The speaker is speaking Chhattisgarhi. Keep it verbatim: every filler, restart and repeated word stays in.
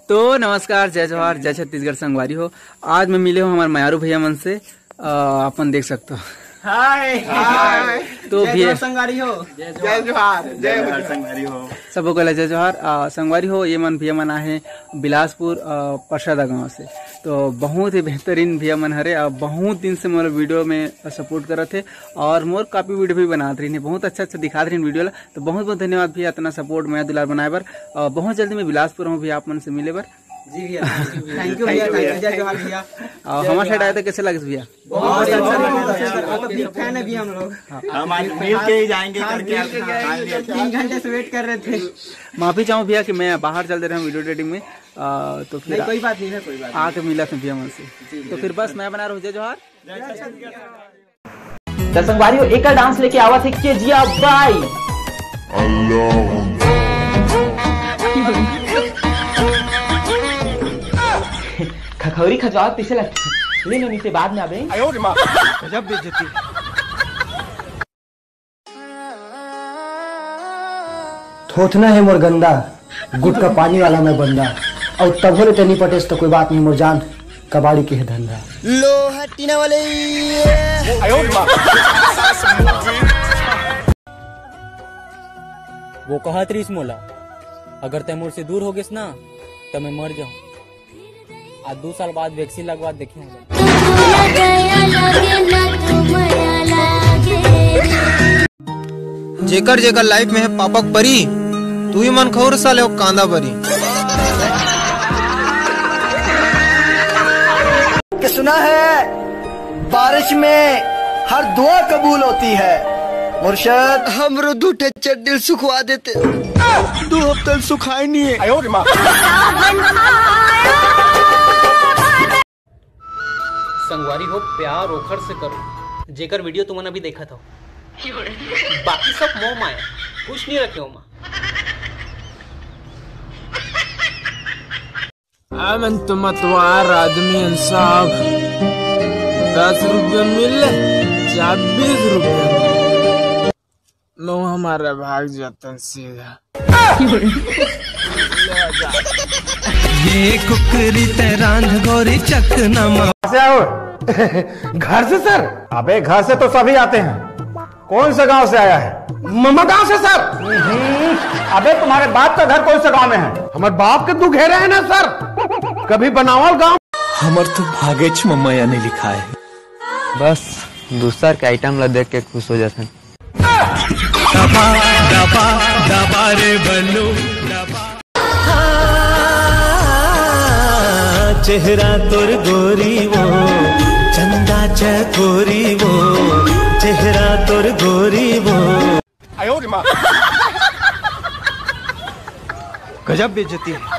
तो नमस्कार, जय जोहार, जय छत्तीसगढ़ संगवारी हो। आज मैं मिले हूँ हमारे मयारू भैया मन से, अ, अपन देख सकते हो। हाय। हाय। तो जय भैया जोहार संगवारी हो। जय जोहार, जय जोहार संगवारी हो। सबो को जय जोहार। अ, संगवारी हो, ये मन भैया मन आए हैं बिलासपुर, अ, परसादा गांव से। तो बहुत ही बेहतरीन भैया मन हरे, अ, बहुत दिन से मोर वीडियो में सपोर्ट करत हे और मोर काफी वीडियो भी बनात रहिन हे, बहुत अच्छा अच्छा दिखात रहिन वीडियो ला। तो बहुत बहुत धन्यवाद भैया, इतना सपोर्ट, मया दुलार बनाए बर। अ, बहुत जल्दी मैं बिलासपुर हूँ भैया, आप मन से मिले बर। जी भैया, थैंक यू भैया, थैंक यू, जय जोहार भैया। अ, हमारे साइड आए तो कैसे लगे भैया? बहुत अच्छा लगा सर, आपका बिग फैन है भैया हम लोग। हम आज मिल के ही जाएंगे हाँ, करके मिल के जाएंगे। तीन घंटे से वेट कर रहे थे। माफी चाहूँ भैया कि मैं बाहर चल दे रहा हूँ वीडियो एडिटिंग में, अ, तो फिर नहीं, कोई बात नहीं है, कोई बात नहीं। आके मिला था भैया मन से। जी, तो जी। फिर बस मैं बना रहा हूँ, जय जोहार। त संगवारी हो, एकर डांस लेके आवत हे केजिया बाई। खखौरी खजवावत पीछे लगथे। ले लो, नीचे बाद में आबे। गजब बेइज्जती। थोथना है मोर गंदा, गुटका पानी वाला मैं बंदा। और तभो ले तेनी पटेस तो कोई बात नहीं मोर जान, कबाड़ी के है धंधा। लोहा टीना वाले। वो कहत रहिस मोला, अगर तै मोर से दूर हो गेस ना, त मैं मर जाऊं। आज दू साल बाद वैक्सीन लगवा देखे हूँ। जेकर जेकर लाइफ में है पापक परी, तू ही मन खौर साले हो कांदा बरी। कि सुना है बारिश में हर दुआ कबूल होती है। मुर्शद, हमरो दू ठे चड्डी सुखवा देते। दो हफ्ता ले सुखाए नहीं है। संगवारी हो, प्यार ओखर से करो जेकर वीडियो तुमन अभी देखत हो। बाकी सब मोह माया, कुछ नहीं रखे ओमा। हमन तो मतवार आदमी हन साहब। दस रुपये मिले, चाहे बीस रुपये मिले, लो हमारा भाग जातन सीधा। ये कुकरी ते रांध गोरी चकना मा। कहाँ से आए हो? घर से सर। अबे घर से तो सभी आते हैं। कौन से गांव से आया है? ममा गांव से सर। हम्म, अबे तुम्हारे बाप का घर कौन से गांव में है? हमारे बाप के दू घेरे हैं ना सर, कभी बनावल गांव। हमर तो भागेच म मया नहीं लिखा है। बस दूसर के आइटम ला देख के खुश हो जाते हैं। दबा, दबा, दबा रे बल्लू, दबा। चेहरा तोर गोरी वो, चंदा चकोरी वो, चेहरा तोर गोरी वो। गजब बेइज्जती है।